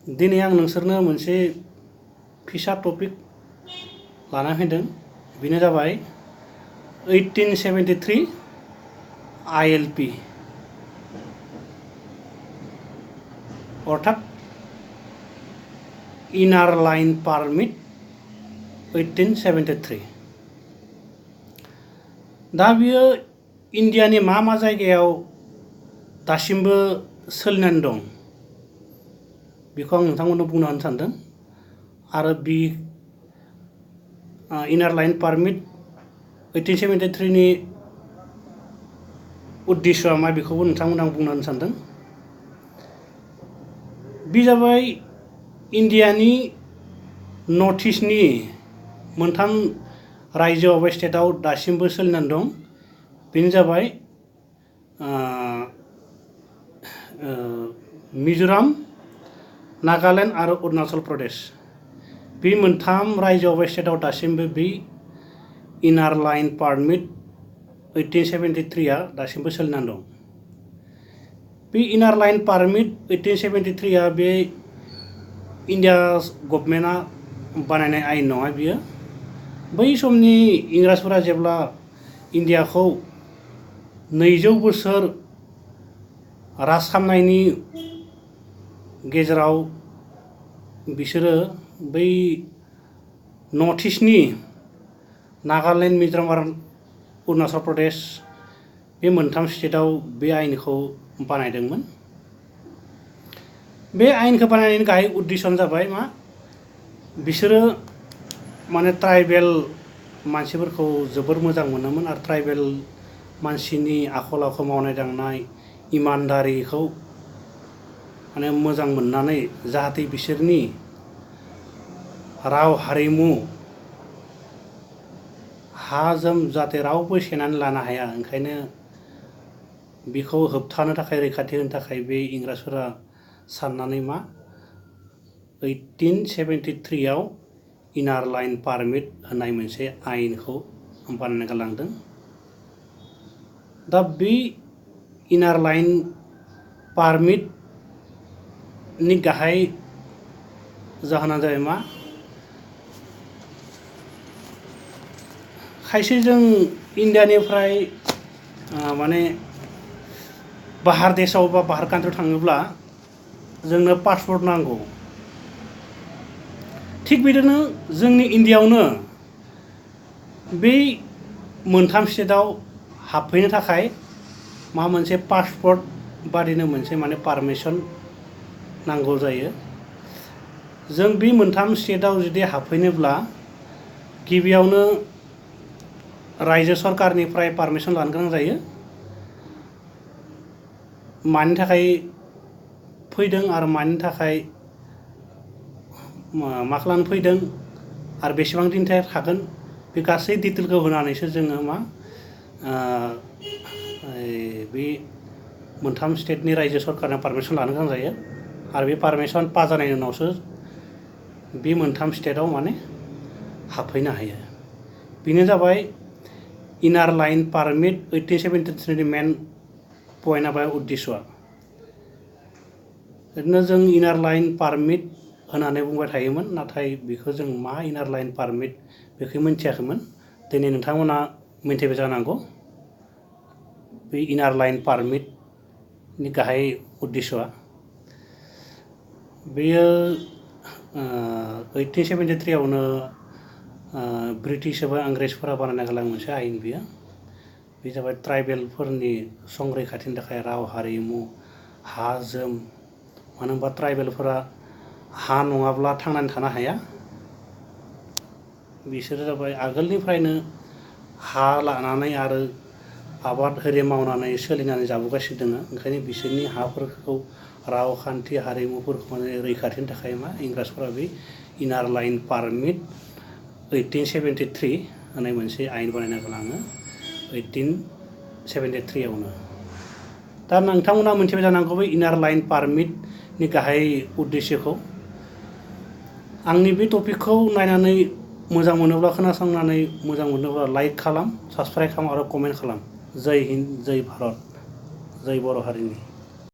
दिनै आं नोंसोरनो मोनसे फिसा टपिक लाना फैदों। बेनो जाबाय 1873 ILP अर्थात इनार लाइन पारमिट 1873। दा बियो इन्डियानि मा जायगायाव दासिमबो सोलिनानै दं बेखौ आं नोंथांमोननो बुंनो होनो सानदों। आरो बि इनार लाइन पारमिट 1873 नि उद्देश्यआ मा बेखौबो नोंथांमोन आं बुंनो होनो सानदों। बे जाबाय इन्डियानि नर्थ इस्टनि मोनथाम रायजोआव बा स्टेटआव दासिमबो सोलिनानै दं। बेनो जाबाय मिज'राम, नागालेण्ड आरो अरुणाचल प्रदेश। बे मोनथाम रायजोआव बा स्टेटआव दासिमबो बे इनार लाइन पारमिट 1873 आ दासिमबो सोलिनानै दं। बे इनार लाइन पारमिट 1873 आ बे इन्डिया गभर्नमेन्टआ बानायनाय आयेन नङा। बियो बै समनि इंराजफोरा जेब्ला इन्डियाखौ 200 बोसोर राज खालामनायनि गेजेराव बिसोरो बै नर्थ इस्टनि नागालेण्ड, मिज'राम आरो अरुणाचल प्रदेश बे मोनथाम स्टेटआव बे आयेनखौ बानायदोंमोन। बे आयेनखौ बानायनायनि गाहाय उद्देश्यआनो जाबाय मा, बिसोरो माने ट्राइबेल मानसिफोरखौ जोबोर मोजां मोनोमोन आरो ट्राइबेल मानसिनि आखल आखु मावनाय दांनाय इमानदारिखौ माने मोजां मोननानै जाहाथे बिसोरनि राव हारिमु हा जोम जाहाथे रावबो सेनानै लानो हाया, ओंखायनो बेखौ होबथानो थाखाय रैखाथि होनो थाखाय बे इंराजफोरा साननानै मा 1873 आव इनार लाइन पारमिट होननाय मोनसे आयेनखौ बानायना गालांदों। दा बे इनार लाइन पारमिटनि गाहाय जाहोना जाबाय मा, खायसे जों इन्डियानिफ्राय माने बाहार देशआव बा बाहार कान्ट्रियाव थाङोब्ला जोंनो पासपर्ट नांगौ। थिग बिदिनो जोंनि इन्डियायावनो बे मोनथाम स्टेटआव हाबफैनो थाखाय मा मोनसे पासपर्ट बादिनो मोनसे माने पारमिसन नांगौ जायो। जों बे मोनथाम स्टेटआव जुदि हाबफैनोब्ला गिबियावनो रायजो सरकारनिफ्राय पारमिसन लानो गोनां जायो। मानि थाखाय फैदों आरो मानि थाखाय मा खालामनो फैदों आरो बेसेबां दिननि थाखाय थागोन, बे गासै डिटेलखौ होनानैसो जोङो मा बे मोनथाम स्टेटनि रायजो सरकारनि पारमिसन लानो गोनां जायो। आरो बे पारमिसन पास जानायनि उनावसो बे मोनथाम स्टेटआव माने हाबफैनो हायो। बेनो जाबाय इनार लाइन पारमिट 1873 नि मेन पइन्टआ बा उद्देश्यआ। ओरैनो जों इनार लाइन पारमिट होननानै बुंबाय थायोमोन, नाथाय बेखौ जों मा इनार लाइन पारमिट बेखौ मिथियाखैमोन। दिनै नोंथांमोना मिथिबाय जानांगौ बे इनार लाइन पारमिटनि गाहाय उद्देश्यआ। बेयो 1873 आवनो ब्रिटिश एबा इंराजफोरा बानायना गालांनाय मोनसे आयेन। बियो बे जाबाय ट्राइबेलफोरनि संरैखाथिनि थाखाय राव हारिमु हा जोम। मानो होनबा ट्राइबेलफोरा हा नङाब्ला थांनानै थानो हाया। बिसोरो जाबाय आगोलनिफ्रायनो हा लानानै आरो आबाद हारि मावनानै सोलिनानै जाबोगासिनो दङ। ओंखायनो बिसोरनि हाफोरखौ रावखान्थि हारिमुफोरखौ माने रैखाथिनि थाखाय मा इंराजफोरा बे इनार लाइन पारमिट 1873 होननाय मोनसे आयेन बानायना गालाङो 1873 आवनो। दा नोंथांमोना मिथिबाय जानांगौ बे इनार लाइन पारमिटनि गाहाय उद्देश्यखौ। आंनि बे टपिकखौ नायनानै मोजां मोनोब्ला, खोनासंनानै मोजां मोनोब्ला लाइक खालाम, साबस्क्राइब खालाम आरो कमेन्ट खालाम। जय हिन्द, जय भारत, जय बर' हारिनि।